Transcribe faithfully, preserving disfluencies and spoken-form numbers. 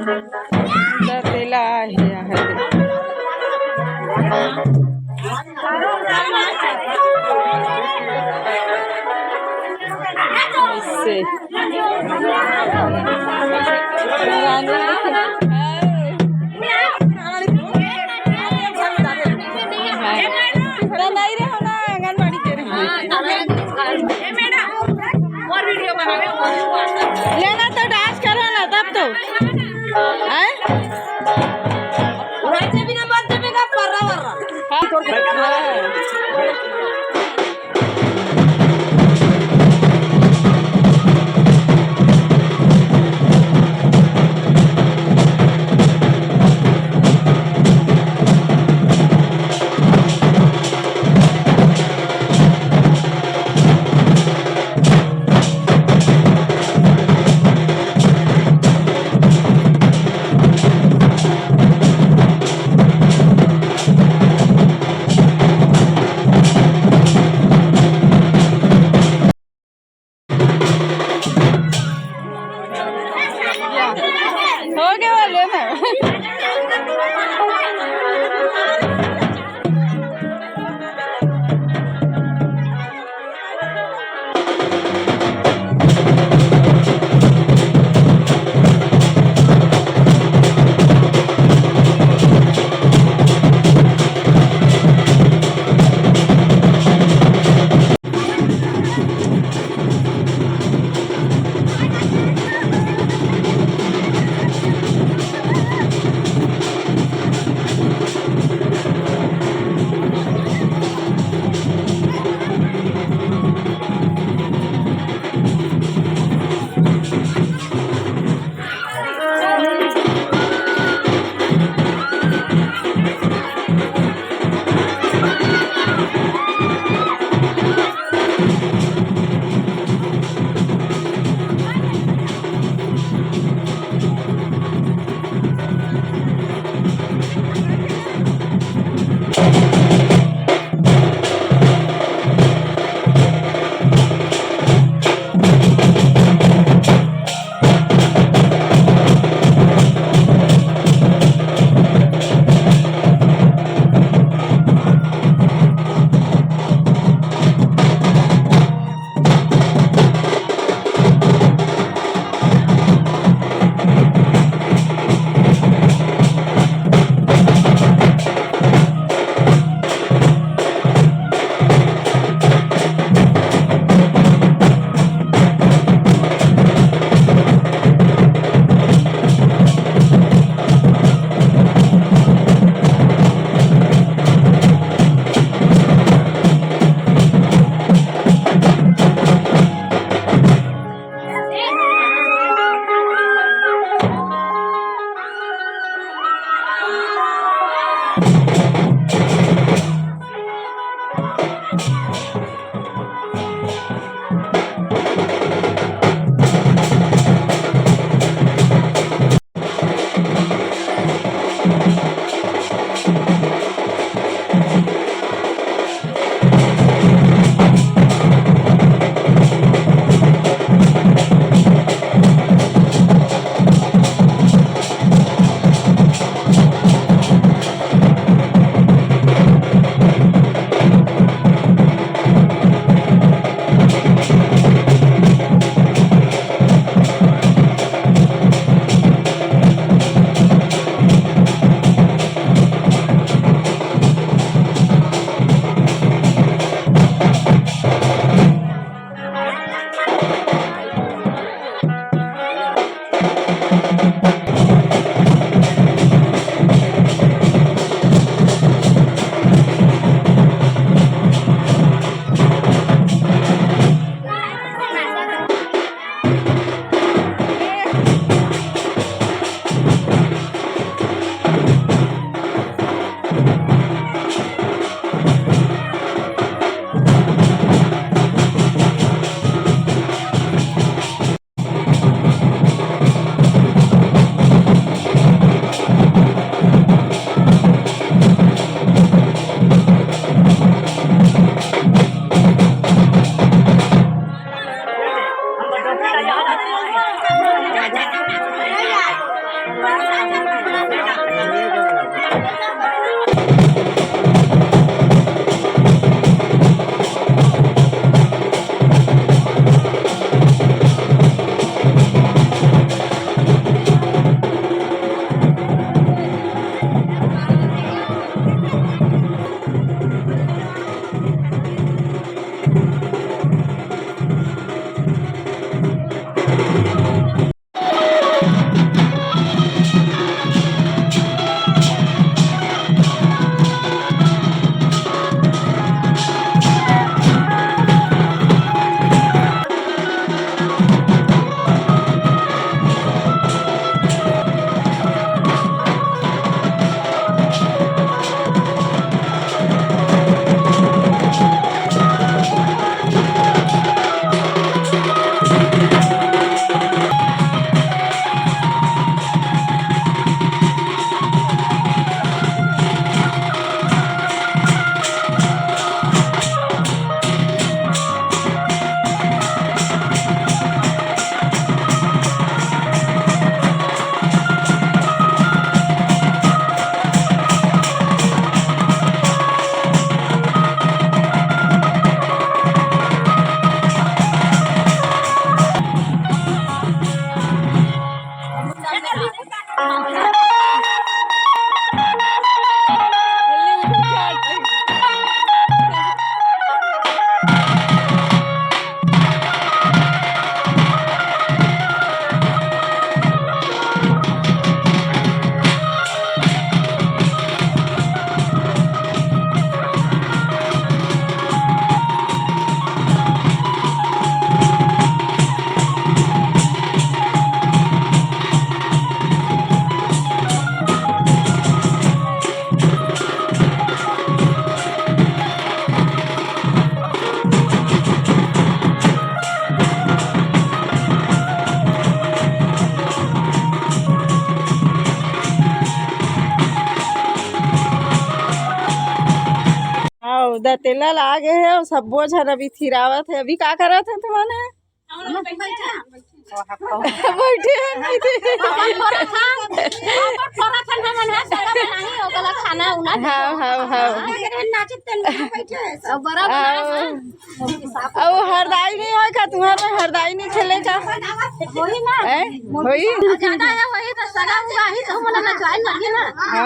तेला आहे, आहे। ऐसे। तो नहीं रहे हो ना, आंगनबाड़ी के रहे। लेना तो डांस करो ना, तब तो। हैं? वैसे भी ना मत देवे का पर्रा वर्रा। हाँ। होगे वाले ना। दतेला लागे हे अउ सब्बो झन अभी थिरावत हे। अभी का करत हे तुमन हे? बइठे हे, बइठे हे। खाना उना। हाँ, हाँ, हाँ। अउ बड़ा बड़ा अउ, अउ हरदाई नहीं होय का? तुम्हर में हरदाई नहीं खेले का? होई ना। हैं? होई? ज्यादा आया होई तो सगा उगा ही तो हमन नचवाए लगी ना। हाँ।